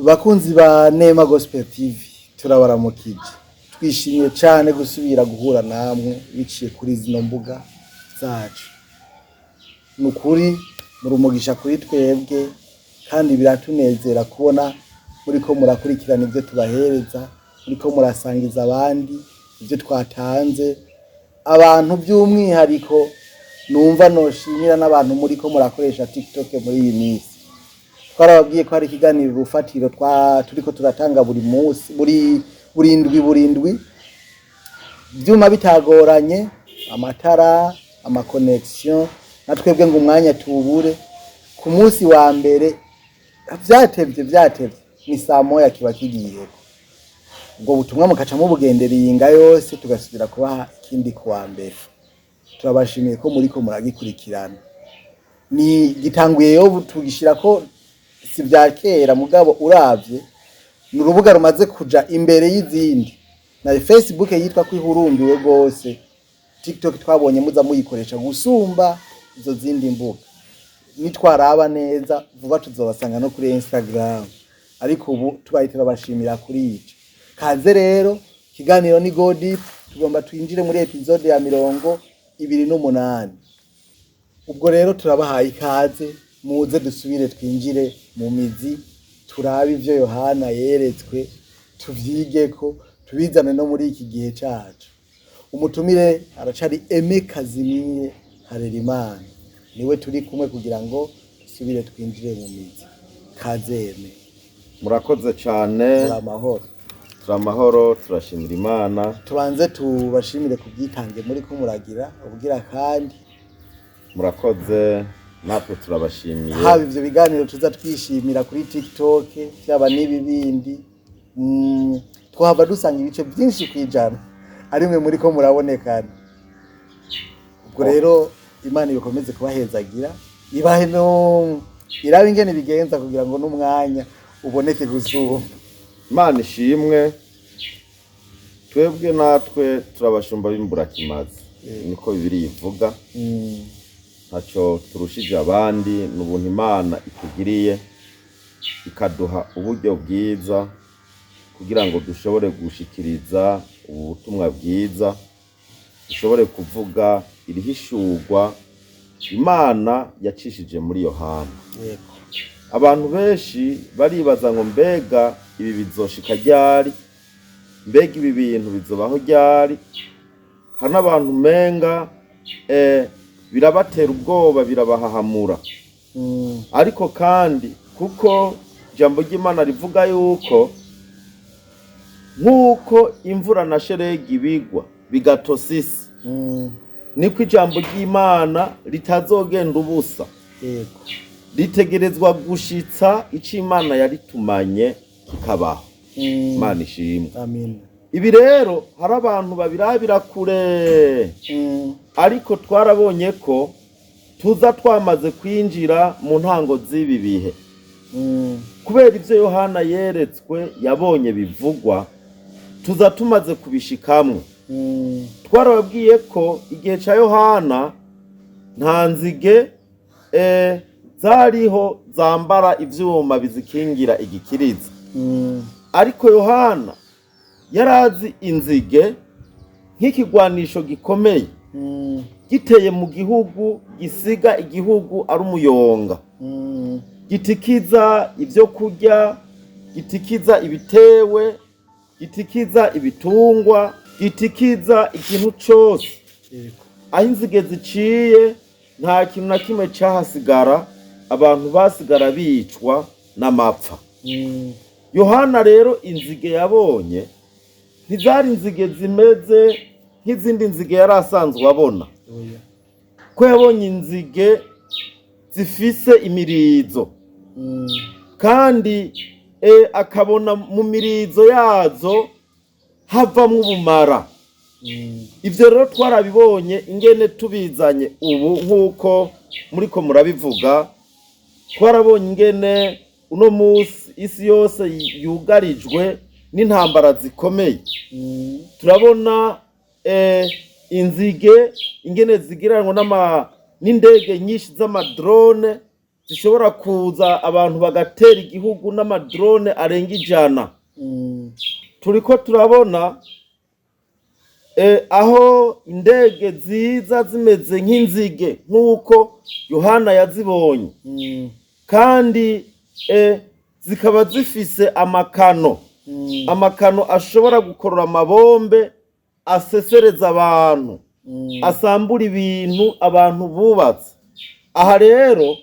Bakunzi ba Nema Gospel TV, turabaramukije. Twishimiye cyane gusubira guhura namwe biciye kuri zino mbuga zacu. Ni ukuri muri umugisha kuri twebwe, kandi biratunezera kubona muriko murakurikirana ibyo tubahereza, muriko murasangiza abandi ibyo twatanze. Abantu by'umwihariko numva noshimira n'abantu muriko murakoresha TikTok muri iyi minsi. Twarababwiye ko hari ikiganiro urufatiro twa turiko turatanga buri munsi, buri ndwi, buri ndwi, ivyuma bitagoranye, amatara, ama connexion, na twebwe ngo umwanya tuwubure. Ku munsi wa mbere vyatevye ni saa 1 kiba kigiyeko. Ubwo butumwa mukaca mubugendera iyinga yose, tugasubira kubaha ikindi ku wa mbere. Turabashimiye ko muriko muragikurikirana. Ni gitanguye yo tugishirako, si vya kera, mugabo uravye ni urubuga rumaze kuja imbere y'izindi. Na Facebook yitwa ko ihurumbiwe rwose, TikTok twabonye muza muyikoresha gusumba izo zindi mbuga. Nitwaraba neza vuba tuzobasanga no kuri Instagram, ariko ubu tubaye turabashimira kuri ico. Kaze rero, ikiganiro ni Go Deep. Tugomba twinjire muri épisode ya 28. Ubwo rero turabahaye ikaze, muze dusubire twinjire mu mizi, turabe ivyo Yohana yeretswe, tuvyigeko, tubizane no muri iki gihe cacu. Umutumire aracari Aime Kazimire Harerimana, niwe turi kumwe kugira ngo dusubire twinjire mu mizi. Kaze, Aime. Murakoze cyane. Muri amahoro? Turi amahoro, turashimira Imana. Tubanze tubashimire ku bwitange muri ko muragira ubugira kandi. Murakoze, natwe turabashimiye. Haba ivyo biganiro tuza twishimira kuri TikTok, vyaba n'ibi bindi, twahava dusanga ibice byinshi kwijana ari mwe muri ko murabonekana. Ubwo rero Imana ikomeze kubahezagira, ibahe no irabe ingene bigenza kugira ngo n'umwanya uboneke gusumba. Imana ishimwe. Twebwe natwe turabashumba b'imburakimazi, niko Bibiliya ivuga. Ntacyo turushije abandi, ni ubuntu Imana itugiriye, ikaduha uburyo bwiza kugira ngo dushobore gushikiriza ubu butumwa bwiza, dushobore kuvuga irihishurwa Imana yacishije muri Yohana. Abantu benshi baribaza ngo: "Mbega ibi bizoshika ryari? Mbega ibi bintu bizobaho ryari?" Hari n'abantu umenga birabatera ubwoba, birabahahamura. Ariko kandi kuko ijambo ry'Imana rivuga yuko nk'uko imvura na sheregi bigwa bigatosa isi, niko ijambo ry'Imana ritazogenda ubusa. Ritegerezwa gushitsa ico Imana yaritumanye kikabaho. Imana ishimwe. Amen. Ibi rero hari abantu babirabira kure, ariko twarabonye ko tuza twamaze kwinjira mu ntango z'ibi bihe kubera ivyo Yohana yeretswe, yabonye bivugwa, tuza tumaze kubishikamwo. Twarababwiye ko igihe ca Yohana nta nzige zariho zambara ivyuma bizikingira igikiriza, ariko Yohana yarazi inzige nk'ikigwanisho gikomeye giteye mu gihugu, gisiga igihugu ari umuyonga, gitikiza ibyo kurya, gitikiza ibitewe, gitikiza ibitungwa, gitikiza ikintu cose. Aho inzige ziciye nta kintu na kimwe cahasigara, abantu basigara bicwa n'amapfa. Yohana rero inzige yabonye ntizari inzige zimeze nk'izindi nzige yari asanzwe abona, Oya. ko yabonye inzige zifise imirizo, kandi akabona mu mirizo yazo havamwo ubumara. Ivyo rero twarabibonye ingene tubizanye ubu nk'uko muriko murabivuga. Twarabonye ingene uno munsi isi yose yugarijwe n'intambara zikomeye. Turabona inzige ingene zigiranwa n'indege nyinshi z'ama drone. zishobora kuza abantu bagatera igihugu n'amadrone arenga 100. Turiko turabona aho indege ziza zimeze nk'inzige nk'uko Yohana yazibonye, kandi zikaba zifise amakano, amakano ashobora gukorora amabombe asesereza abantu, asambura ibintu abantu bubatse. Aha rero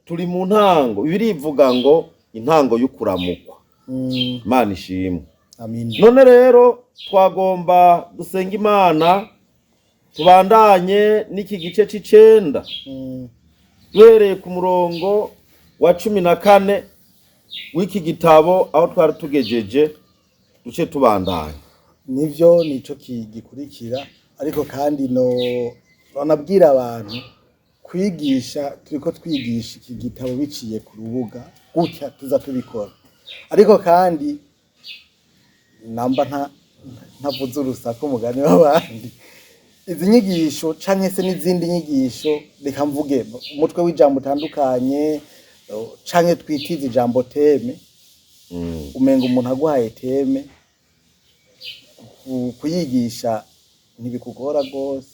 turi mu ntango, birivuga ngo intango y'ukuramukwa. Imana ishimwe. Amin. None rero twagomba dusenga Imana, tubandanye n'iki gice c'icenda, duhereye ku murongo wa 14 w'iki gitabo aho twari tugejeje, duce tubandanye. Nivyo, nico gikurikira, ariko kandi no nabwira abantu kwigisha, turiko twigisha iki gitabo biciye ku rubuga gutya tuza tubikora, ariko kandi namba ntavuze urusaku umugani w'abandi, izi nyigisho canke se n'izindi nyigisho, reka mvuge umutwe w'ijambo utandukanye canke twitize ijambo thème, umenga umuntu aguhaye thème kuyigisha ntibikugora rwose?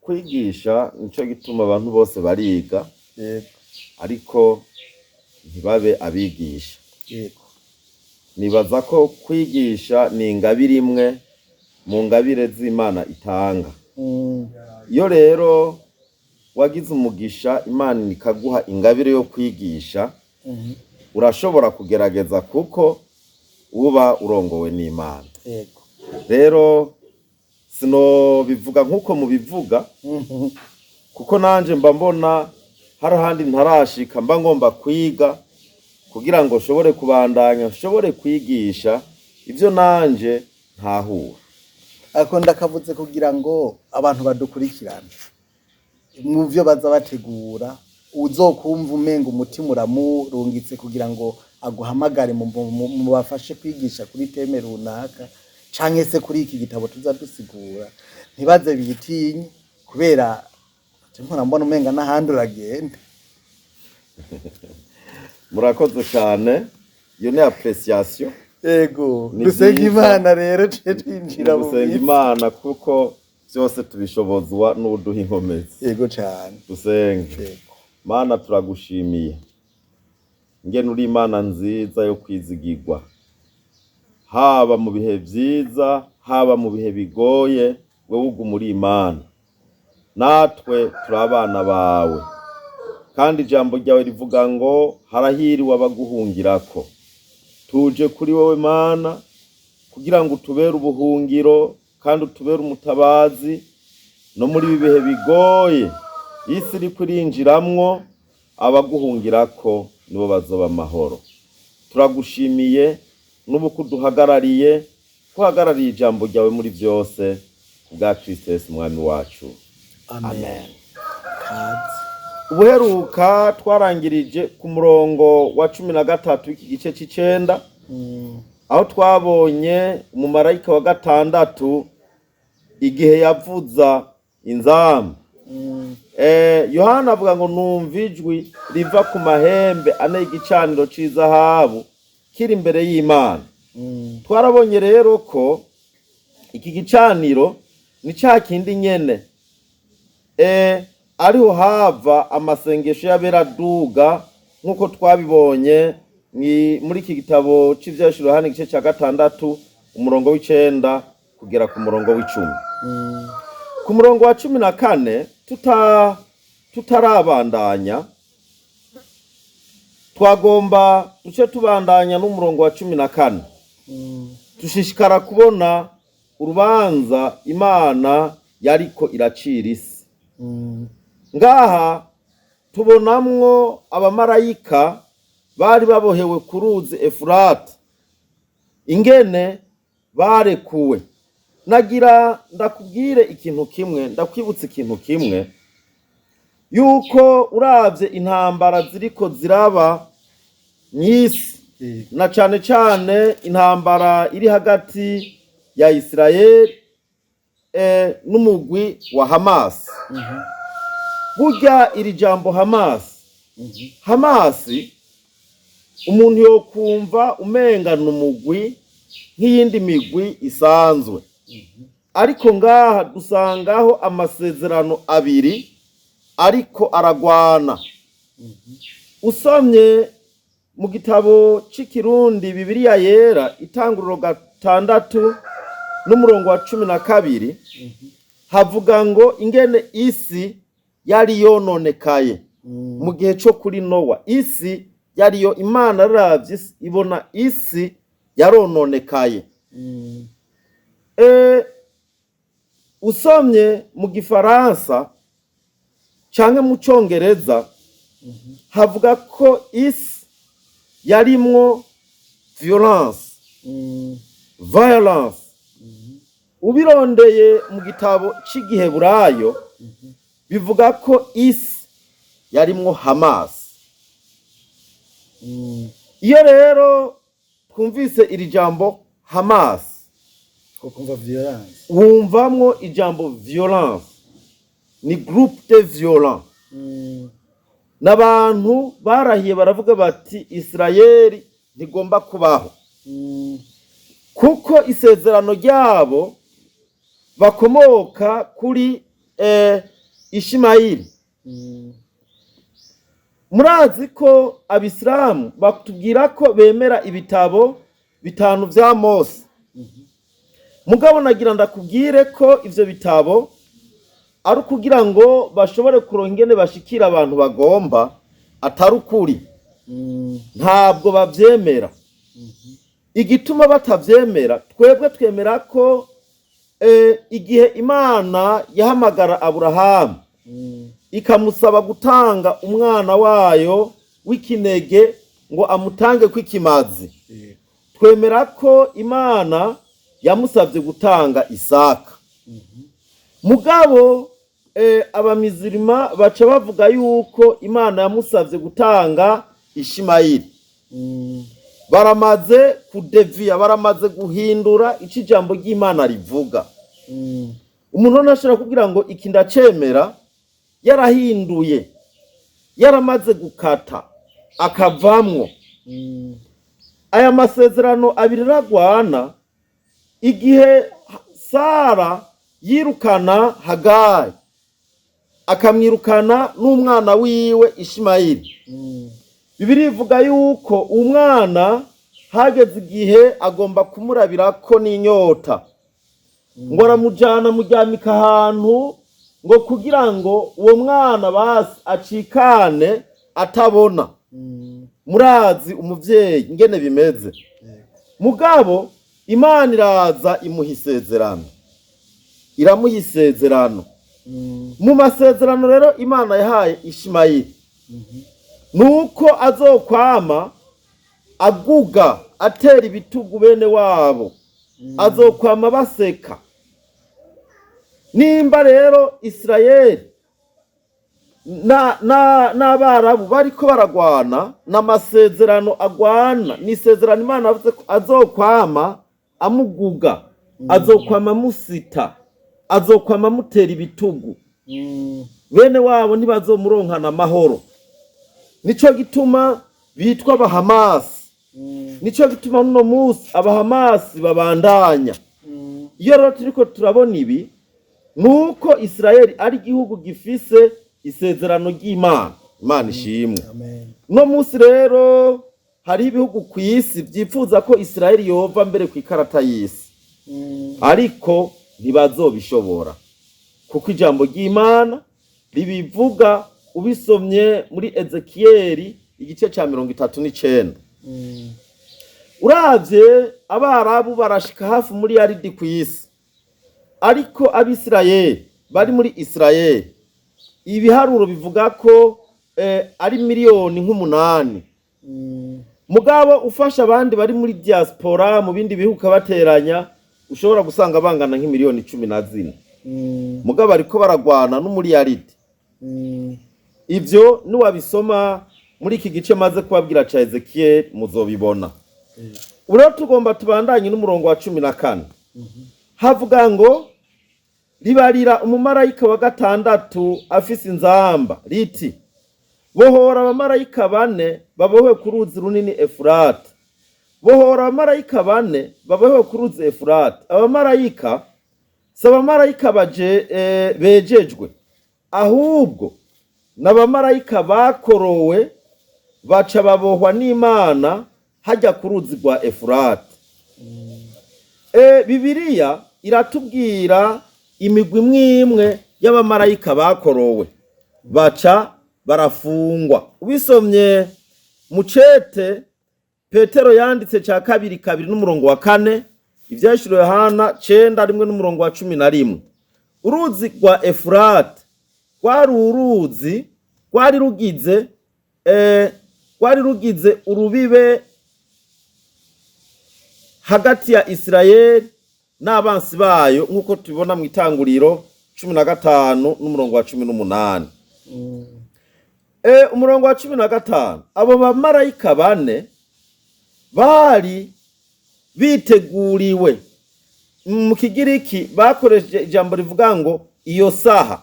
Kwigisha nico gituma abantu bose bariga, ariko ntibabe abigisha. Nibaza ko kwigisha ni ingabire imwe mu ngabire z'Imana itanga. Iyo rero wagize umugisha Imana ikaguha ingabire yo kwigisha, urashobora kugerageza kuko uba urongowe n'Imana. Rero sinobivuga nk'uko mubivuga, kuko nanje mba mbona hari ahandi ntarashika, mba ngomba kwiga kugira ngo nshobore kubandanya, nshobore kwigisha ivyo nanje ntahura. Ako ndakavuze kugira ngo abantu badukurikirane mu vyo baza bategura, uzokumva umenga umutima uramurungitse kugira ngo aguhamagare mubafashe kwigisha kuri thème runaka canke se kuri iki gitabo tuza dusigura, ntibaze bitinye, kubera mpora mbona umenga n'ahandi uragenda. Murakoze cyane, iyo ni appréciation. Ego. Ni Dusenga vyiza. Imana rero, ce twinjira mu Gusenga bisi. Imana, kuko byose tubishobozwa n'uduha inkomezi. Ego cane. Dusenge. Ego. Mana, turagushimiye ngene uri Imana nziza yo kwizigirwa, haba mu bihe vyiza, haba mu bihe bigoye, wewe uguma uri Imana, natwe turi abana bawe, kandi ijambo ryawe rivuga ngo harahiriwe abaguhungirako. Tuje kuri wowe Mana kugira ngo utubere ubuhungiro kandi utubere umutabazi no muri ibi bihe bigoye isi iriko irinjiramwo. Abaguhungirako nibo bazoba amahoro. Turagushimiye n'ubu ko uduhagarariye, ko uhagarariye ijambo ryawe muri byose, ku bwa Kristo Yesu Umwami wacu. Amen. Kaze. Ubuheruka twarangirije ku murongo wa 13 w'iki gice c'icenda, aho twabonye umumarayika wa gatandatu igihe yavuza inzamba. Yohana avuga ngo numva ijwi riva ku mahembe ane y'igicaniro c'izahabu kiri imbere y'Imana. Twarabonye rero ko iki gicaniro ni ca kindi nyene ariho hava amasengesho y'abera aduga, nk'uko twabibonye muri iki gitabo c'Ivyahishuriwe Yohana igice ca 6, umurongo w'9 kugera ku murongo w'10. Ku murongo wa 14 tutarabandanya, twagomba duce tubandanya n'umurongo wa 14. Dushishikara kubona urubanza Imana yariko iracira isi. Ngaha tubonamwo abamarayika bari babohewe ku ruzi Efurati, ingene barekuwe. Nagira ndakubwire ikintu kimwe, ndakwibutsa ikintu kimwe, yuko uravye intambara ziriko ziraba mw'isi, na cane cane intambara iri hagati ya Israel n'umugwi wa Hamas. Burya iri jambo Hamasi, Hamasi umuntu yokumva umenga ni umugwi nk'iyindi migwi isanzwe, ariko ngaha dusangaho amasezerano abiri ariko aragwana. Usomye mu gitabo c'ikirundi Bibiliya Yera, Itanguriro 6 n'umurongo wa 12, havuga ngo ingene isi yari yononekaye mu gihe cyo kuri Nowa. Isi yariyo, Imana yaravye isi, ibona isi yarononekaye. Usomye mu gifaransa canke mu congereza, havuga ko isi yarimwo violence, violence. Ubirondeye mu gitabo c'igiheburayo, bivuga ko isi yarimwo Hamas. Iyo rero twumvise iri jambo Hamas, ko kumva violence. Wumvamwo ijambo violence, ni groupe de violent, n'abantu barahiye baravuga bati Isirayeli ntigomba kubaho, kuko isezerano ryabo bakomoka kuri Ishimayeli. Murazi ko abisilamu batubwira ko bemera ibitabo bitanu vya Mose. Mugabo nagira ndakubwire ko ivyo bitabo ari ukugira ngo bashobore kuronka ingene bashikira abantu bagomba, atari ukuri. Ntabwo bavyemera. Igituma batavyemera, twebwe twemera ko igihe Imana yahamagara Aburahamu ikamusaba gutanga umwana wayo w'ikinege ngo amutange kw'ikimazi, twemera ko Imana yamusabye gutanga Isaka. Mugabo abamizirima baca bavuga yuko Imana yamusabye gutanga Ishimayeli. Baramaze kudeviya, baramaze guhindura ico ijambo ry'Imana rivuga. Umuntu ntashobora kugira ngo iki ndacemera yarahinduye, yaramaze gukata akavamwo. Aya masezerano abiri aragwana. Igihe Sara yirukana Hagari, akamwirukana n'umwana wiwe Ishimayeli, Bibiliya ivuga yuko umwana hageze igihe agomba kumurabirako n'inyota, ngo aramujana amuryamika ahantu ngo kugira ngo uwo mwana basi acikane atabona. Murazi umuvyeyi ingene bimeze. Mugabo Imana iraza imuha isezerano, iramuha isezerano. Mu masezerano rero Imana yahaye Ishimayeli, nuko azokwama aguga atera ibitugu bene wabo, azokwama baseka. Nimba rero Isirayeli n'Abarabu bariko baragwana, n'amasezerano agwana, ni isezerano Imana yavuze ko azokwama amuguga, azokwama amusita, azokwama amutera ibitugu, bene wabo ntibazomuronkana amahoro. Nico gituma bitwa Abahamasi. Nico gituma n'uno munsi Abahamasi babandanya. Iyo rero turiko turabona ibi, nuko Isirayeli ari igihugu gifise isezerano ry'Imana. Imana ishimwe. Amen. Uno munsi rero hariho ibihugu ku isi vyifuza ko Isirayeli yova mbere ku ikarata y'isi, ariko ntibazobishobora, kuko ijambo ry'Imana ribivuga. Ubisomye muri Ezekiyeli igice ca 39, uravye Abarabu barashika hafi muri yaridi ku isi, ariko Abisirayeli bari muri Isirayeli, ibiharuro bivuga ko ari miliyoni nk'umunani. Mugabo ufasha abandi bari muri diaspora mu bindi bihugu ukabateranya, ushobora gusanga bangana nk'imiliyoni 14. Mugabo ariko baragwana n'umuriyaridi. Ivyo niwabisoma muri iki gice maze kubabwira ca Ezekiel, muzobibona. Ubu rero tugomba tubandanye n'umurongo wa 14. Havuga ngo Ribarira umumarayika wa gatandatu afise inzamba riti: "Bohora abamarayika bane babohewe ku ruzi runini Efurata. Bohora abamarayika bane babohewe ku ruzi Efurata." Abamarayika si abamarayika bejejwe, ahubwo n'abamarayika bakorowe baca babohwa n'Imana hajya ku ruzi rwa Efurata. Bibiliya iratubwira imigwi imwe imwe y'abamarayika bakorowe baca barafungwa. Ubisomye mu cete Petero yanditse ca kabiri kabiri n'umurongo wa 4, Ivyahishuriwe Yohana 9:1 n'umurongo wa 11. Uruzi rwa Efurate rwari uruzi rwari rugize urubibe hagati ya Isirayeli n'abansi bayo, nk'uko tubibona mu Itanguriro 15 n'umurongo wa 18. Umurongo wa 15, abo bamarayika bane bari biteguriwe, mu Kigiriki bakoresheje ijambo rivuga ngo iyo saha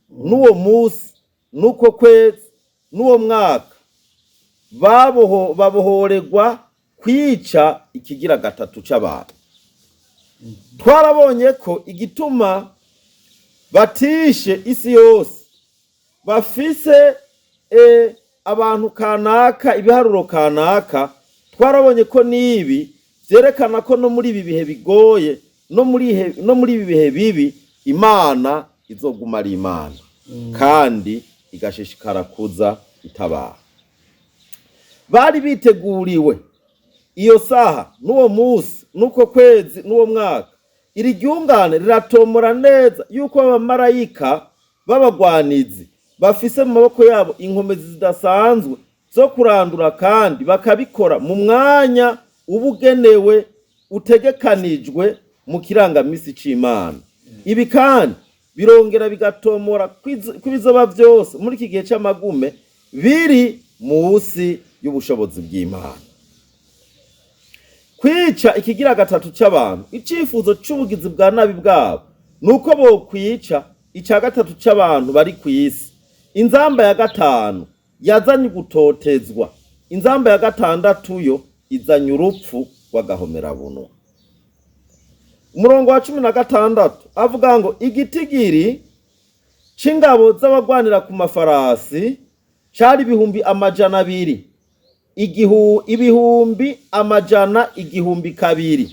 n'uwo munsi n'uko kwezi n'uwo mwaka, babohoregwa kwica ikigira gatatu c'abantu. Twarabonye ko igituma batishe isi yose, bafise abantu kanaka, ibiharuro kanaka. Twarabonye ko n'ibi vyerekana ko no muri ibi bihe bigoye, no muri ibi bihe bibi, Imana izoguma ari Imana kandi igashishikara kuza itabara. Bari biteguriwe iyo saha n'uwo munsi n'uko kwezi n'uwo mwaka. Iri ryungane riratomora neza yuko abamarayika b'abagwanizi bafise mu maboko yabo inkomezi zidasanzwe zo kurandura, kandi bakabikora mu mwanya ubugenewe utegekanijwe mu kirangamisi c'Imana. Ibi kandi birongera bigatomora kw'ibizoba vyose muri iki gihe c'amagume biri musi y'ubushobozi bw'Imana. Kwica ikigira gatatu c'abantu, icifuzo c'ubugizi bwa nabi bwabo nuko bokwica ica gatatu c'abantu bari kw'isi. Inzamba ya gatanu yazanye ugutotezwa, inzamba ya gatandatu yo izanye urupfu rw'agahomerabunwa. Umurongo wa 16 avuga ngo igitigiri c'ingabo z'abagwanira ku mafarasi cari 200,000, 202,000.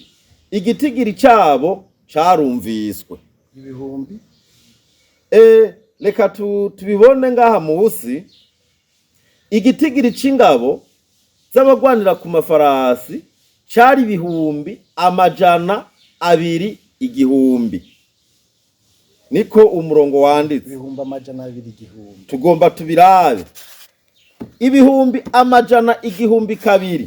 Igitigiri cabo carumviswe. Ibihumbi? Reka tubibone ngaha musi. Igitigiri c'ingabo z'abagwanira ku mafarasi cari 200,000, niko umurongo wanditse. 200,000. Tugomba tubirabe. 202,000,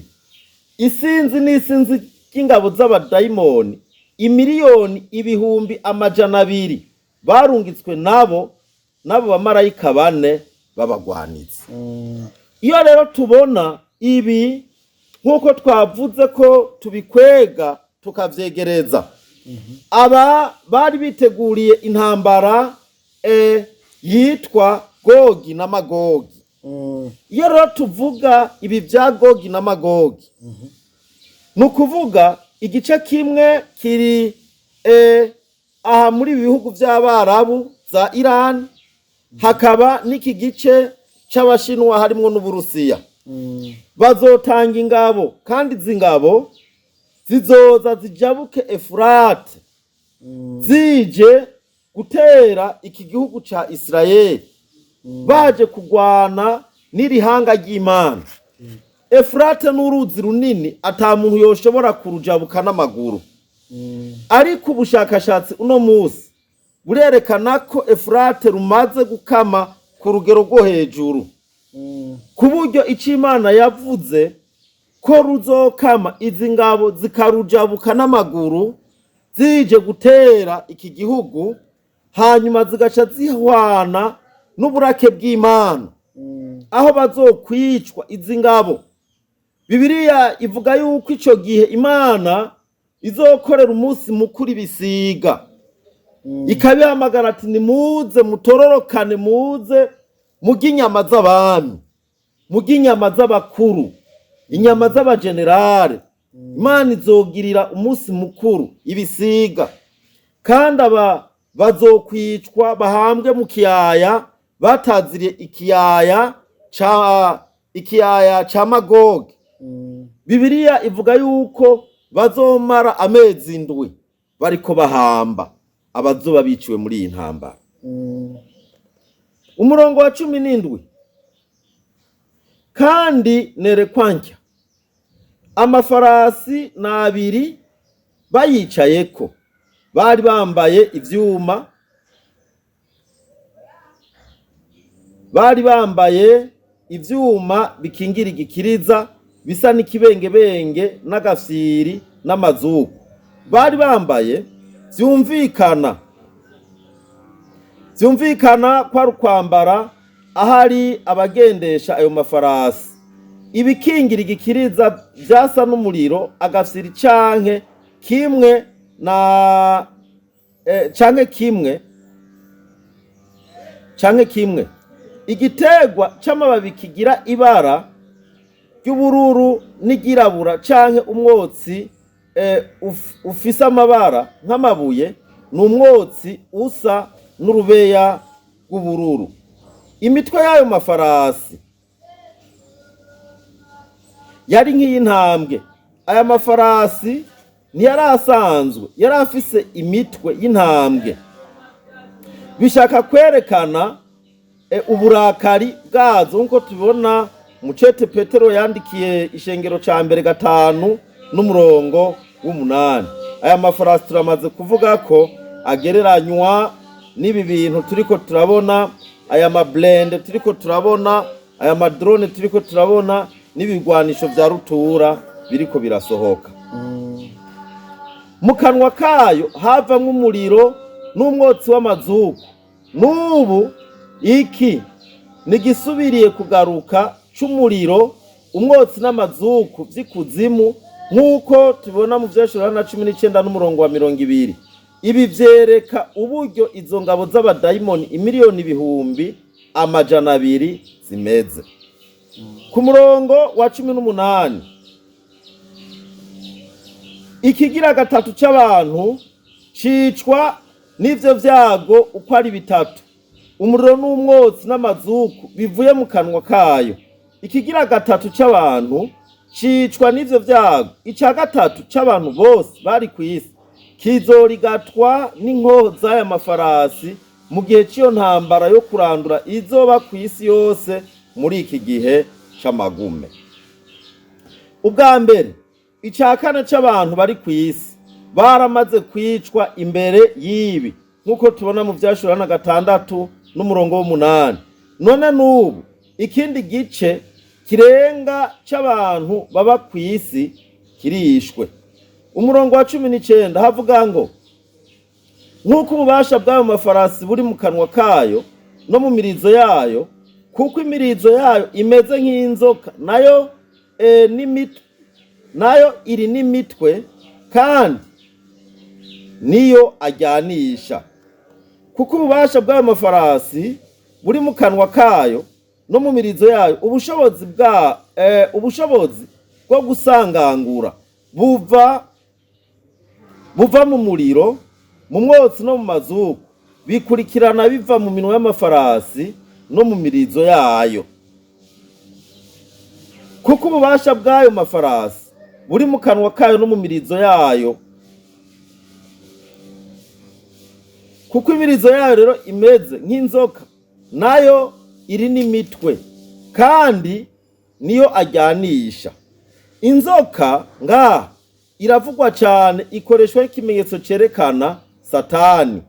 isinzi n'isinzi ry'ingabo z'abadayimoni 200,000,000 barungitswe nabo bamarayika bane b'abagwanizi. Iyo rero tubona ibi, nk'uko twavuze ko tubikwega tukavyegereza, aba bari biteguriye intambara yitwa Gogi na Magogi. Iyo rero tuvuga ibi bya Gogi na Magogi, ni ukuvuga igice kimwe kiri aha muri ibi bihugu by'Abarabu za Iran, hakaba n'iki gice c'Abashinwa harimwo n'Uburusiya. Bazotanga ingabo, kandi izi ngabo zizoza zijabuke Efurate zije gutera iki gihugu ca Isirayeli, baje kugwana n'irihanga ry'Imana. Efurate n'uruzi runini ata muntu yoshobora kurujabuka n'amaguru, ariko ubushakashatsi uno munsi burerekana ko Efurate rumaze gukama ku rugero rwo hejuru, ku buryo ico Imana yavuze ko ruzokama, izi ngabo zikarujabuka n'amaguru zije gutera iki gihugu, hanyuma zigaca zihwana n'uburake bw'Imana, aho bazokwicwa izi ngabo. Bibiliya ivuga yuko ico gihe Imana izokorera umunsi mukuru ibisiga. Ikabihamagara ati: "Nimuze mutororokane, muze murye inyama z'abami, murye inyama z'abakuru, inyama z'abajenerale." Imana izogirira umunsi mukuru ibisiga, kandi aba bazokwicwa bahambwe mu kiyaya bataziriye ikiyaya ca Magogi. Bibiliya ivuga yuko bazomara amezi 7 bariko bahamba abazoba biciwe muri iyi ntambara. Umurongo wa 17: "Kandi nerekwa ntya, amafarasi ni abiri, bayicayeko bari bambaye ivyuma, bari bambaye ivyuma bikingira igikiriza bisa n'ikibengebenge n'agafyiri n'amazuku bari bambaye." Vyumvikana ko ari ukwambara ahari abagendesha ayo mafarasi. Ibikingira igikiriza vyasa n'umuriro, agafyiri canke kimwe na canke kimwe igiterwa c'amababi kigira ibara ry'ubururu n'iryirabura, canke umwotsi ufise amabara nk'amabuye, ni umwotsi usa n'urubeya rw'ubururu. Imitwe y'ayo mafarasi yari nk'iy'intambwe. Aya mafarasi ntiyari asanzwe, yari afise imitwe y'intambwe, bishaka kwerekana uburakari bwazo, nk'uko tubibona mu cete Petero yandikiye ishengero ca mbere 5 n'umurongo w'8. Aya mafarasi turamaze kuvuga ko agereranywa n'ibi bintu turiko turabona, aya mablindés turiko turabona, aya madrones turiko turabona, n'ibigwanisho vya rutura biriko birasohoka. Mu kanwa kayo havamwo umuriro n'umwotsi w'amazuku. N'ubu iki nigisubiriye kugaruka c'umuriro, umwotsi n'amazuku vy'ikuzimu, nk'uko tubibona mu Vyahishuriwe na 19 n'umurongo wa 20. Ibi vyereka uburyo izo ngabo z'abadayimoni 200,000,000 zimeze. Ku murongo wa 18: "Ikigira gatatu c'abantu cicwa n'ivyo vyago uko ari bitatu, umuriro n'umwotsi n'amazuku bivuye mu kanwa kayo. Ikigira gatatu c'abantu cicwa n'ivyo vyago. Ica gatatu c'abantu bose bari kw'isi kizorigatwa n'inkoho z'aya mafarasi mu gihe c'iyo ntambara yo kurandura izoba kw'isi yose muri iki gihe c'amagume." Ubwa mbere, ica kane c'abantu bari kw'isi baramaze kwicwa imbere y'ibi, nk'uko tubona mu Vyahishuriwe na 6 n'umurongo w'8. None n'ubu ikindi gice kirenga c'abantu baba kw'isi kirishwe. Umurongo wa 19 havuga ngo: "Nk'uko ububasha bw'ayo mafarasi buri mu kanwa kayo no mu mirizo yayo, kuko imirizo yayo imeze nk'inzoka, nayo n'imitwe, nayo iri n'imitwe, kandi niyo ajyanisha." Kuko ububasha bw'ayo mafarasi buri mu kanwa kayo no mu mirizo yayo, ubushobozi bwo gusangangura buva mu muriro, mu mwotsi no mu mazuku, bikurikirana biva mu minwa y'amafarasi no mu mirizo yayo. Kuko ububasha bw'ayo mafarasi buri mu kanwa kayo no mu mirizo yayo, kuko imirizo yayo rero imeze nk'inzoka, nayo iri n'imitwe, kandi niyo ajyanisha. Inzoka ngaha iravugwa cyane, ikoreshwa nk'ikimenyetso cerekana Satani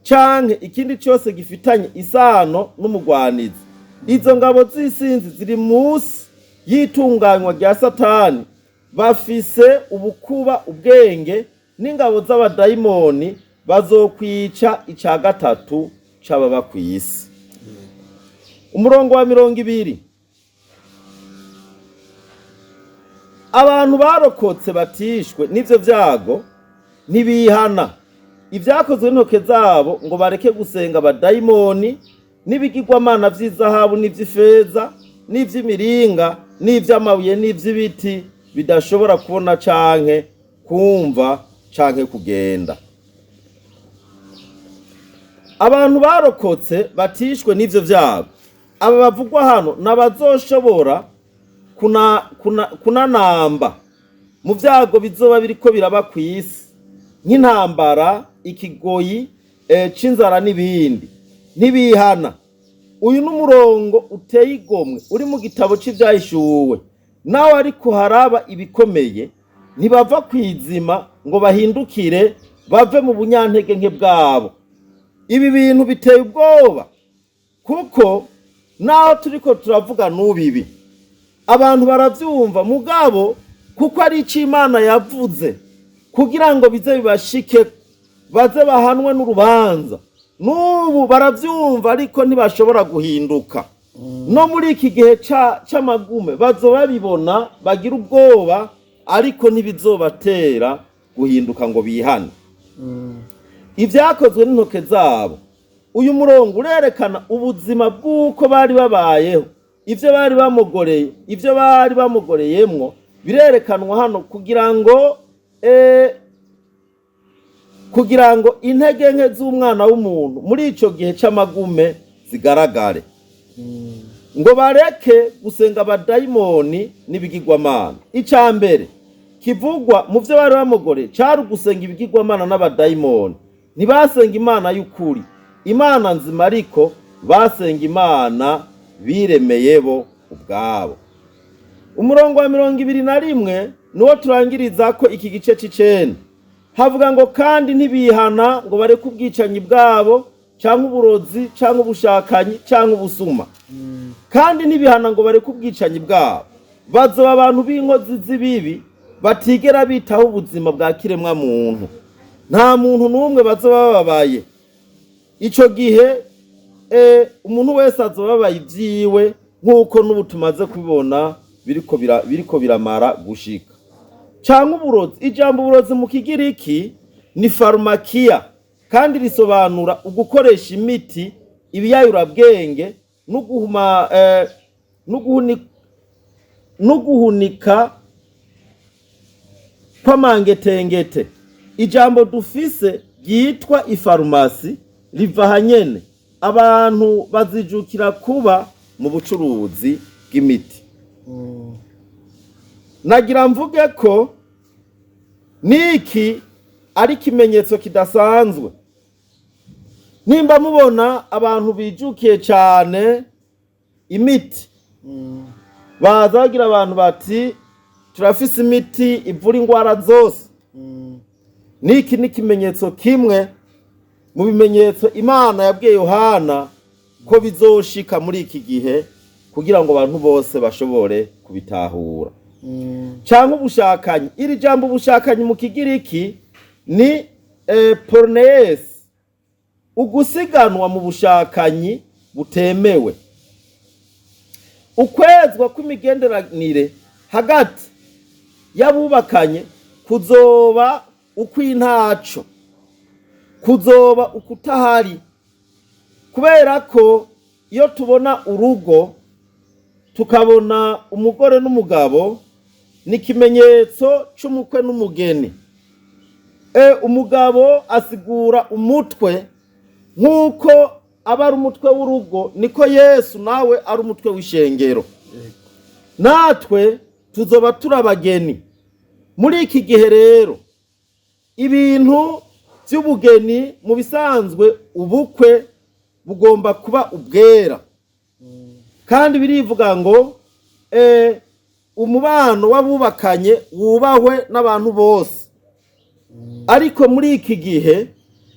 canke ikindi cyose gifitanye isano n'umugwanizi. Izo ngabo z'isinzi ziri munsi y'itunganywa rya Satani, bafise ubukuba, ubwenge n'ingabo z'abadayimoni, bazokwica ica gatatu c'ababa kw'isi. Umurongo wa 20: "Abantu barokotse batishwe n'ivyo vyago ntibihana." Ibyakozwe n'intoke zabo ngo bareke gusenga abadayimoni n'ibigirwamana vy'izahabu n'ivy'ifeza n'ivy'imiringa n'ivy'amabuye n'ivy'ibiti bidashobora kubona canke kumva canke kugenda. Abantu barokotse batishwe n'ivyo vyago, aba bavugwa hano n'abazoshobora kunanamba mu vyago bizoba biriko biraba kw'isi, nk'intambara, ikigoyi c'inzara n'ibindi. Ntibihana. Uyu n'umurongo uteye igomwe uri mu gitabo c'Ivyahishuwe. Nawe ariko haraba ibikomeye, ntibava kwizima ngo bahindukire bave mu bunyantege nke bwabo. Ibi bintu biteye ubwoba, kuko naho turiko turavuga n'ubibi, abantu baravyumva, mugabo kuko ari ico Imana yavuze kugira ngo bize bibashike, baze bahanwe n'urubanza. N'ubu baravyumva, ariko ntibashobora guhinduka. No muri iki gihe c'amagume bazoba babibona, bagira ubwoba, ariko ntibizobatera guhinduka ngo bihane. Ibyakozwe n'intoke zabo. Uyu murongo urerekana ubuzima bw'uko bari babayeho, ibyo bari bamugoreye, ibyo bari bamugoreyemwo birerekanwa hano kugira ngo intege nke z'umwana w'umuntu muri ico gihe c'amagume zigaragare, ngo bareke gusenga abadayimoni n'ibigirwamana. Ica mbere kivugwa mu vyo bari bamugore cari ugusenga ibigirwamana n'abadayimoni. Ntibasenga Imana y'ukuri, Imana nzima, ariko basenga imana biremeye bo ubwabo. Umurongo wa 21 niwo turangiriza ko iki gice c'icenda. Havuga ngo: "Kandi ntibihana ngo bareke ubwicanyi bwabo, canke uburozi, canke ubushakanyi, canke ubusuma." Kandi ntibihana ngo bareke ubwicanyi bwabo, bazoba abantu b'inkozi z'ibibi batigera bitaho ubuzima bwa kiremwa muntu. Nta muntu n'umwe bazoba bababaye ico gihe. Umuntu wese azoba ababaye ivyiwe, nk'uko n'ubu tumaze kubibona biriko biramara gushika. Canke uburozi. Ijambo uburozi mu Kigiriki ni farumakiya, kandi risobanura ugukoresha imiti, ibiyayurabwenge n'uguhuma, n'uguhunika kw'amangetengete. Ijambo dufise ryitwa ifarumasi riva hanyene. Abantu bazijukira kuba mu bucuruzi bw'imiti. Nagira mvuge ko niki ari ikimenyetso kidasanzwe. Nimba mubona abantu bijukiye cyane imiti, baza bagira abantu bati: "Turafise imiti ivura indwara zose." Niki ni ikimenyetso kimwe mu bimenyetso Imana yabwiye Yohana ko bizoshika muri iki gihe, kugira ngo abantu bose bashobore kubitahura. Canke ubushakanyi. Iri jambo ubushakanyi mu Kigiriki ni porneia, ugusiganwa mu bushakanyi butemewe, ukwezwa kw'imigenderanire hagati y'abubakanye kuzoba ukw'intaco, kuzoba ukutahari. Kubera ko iyo tubona urugo, tukabona umugore n'umugabo, ni ikimenyetso c'umukwe n'umugeni. Umugabo asigura umutwe. Nk'uko aba ari umutwe w'urugo, niko Yesu nawe ari umutwe w'ishengero. Natwe tuzoba turi abageni muri iki gihe. Rero ibintu by'ubugeni, mu bisanzwe ubukwe bugomba kuba ubwera, kandi birivuga ngo umubano w'abubakanye wubahwe n'abantu bose. Ariko muri iki gihe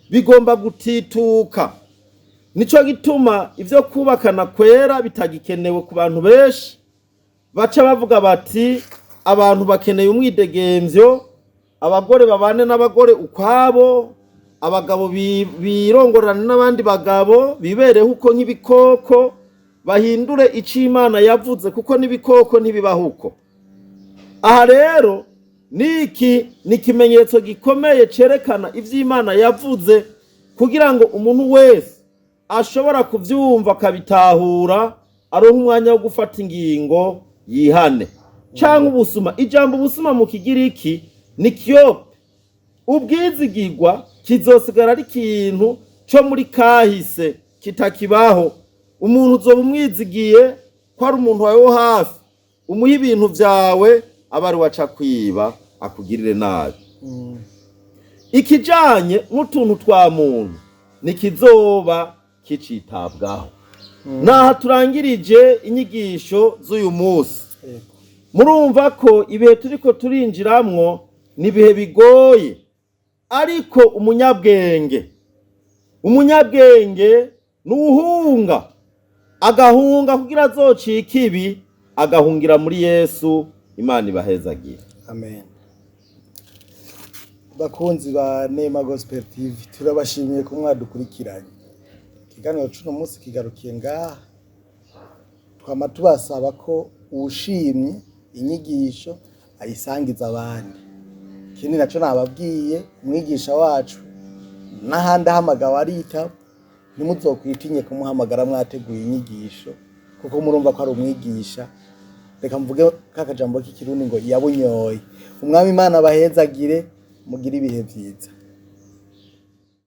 bigomba gutituka. Nico gituma ivyo kubakana kwera bitagikenewe ku bantu benshi. Baca bavuga bati: "Abantu bakeneye umwidegemvyo, abagore babane n'abagore ukwabo, abagabo birongorane n'abandi bagabo, bibereho uko nk'ibikoko, bahindure ico Imana yavuze, kuko n'ibikoko ntibibaho uko." Aha rero Niki ni ikimenyetso gikomeye cerekana ivy'Imana yavuze, kugira ngo umuntu wese ashobora kuvyumva akabitahura, aronke umwanya wo gufata ingingo yihane. Canke ubusuma, ijambo ubusuma mu Kigiriki ni kiope. Ubwizigirwa kizosigara ari ikintu co muri kahise kitakibaho. Umuntu uzoba umwizigiye ko ari umuntu wawe wo hafi, umuha ibintu vyawe, aba ari we aca kwiba akugirire nabi. Ikijanye n'utuntu twa muntu ntikizoba kicitabwaho. Naha turangirije inyigisho z'uyu munsi. Murumva ko ibihe turiko turinjiramwo ni ibihe bigoye, ariko umunyabwenge ni uwuhunga, agahunga kugira azocike ibi, agahungira muri Yesu. Imana ibahezagire. Amen. Bakunzi ba Nema Gospel TV, turabashimiye ko mwadukurikiranye. Ikiganiro c'uno munsi kigarukiye ngaha. Twama tubasaba ko uwushimye inyigisho ayisangiza abandi. Ikindi naco nababwiye, umwigisha wacu n'ahandi ahamagawe aritaba, ntimuzokwitinye kumuhamagara mwateguye inyigisho, kuko murumva ko ari umwigisha. Reka mvuge ka kajambo k'ikirundi ngo yabunyoye. Umwami Imana abahezagire, mugire ibihe vyiza.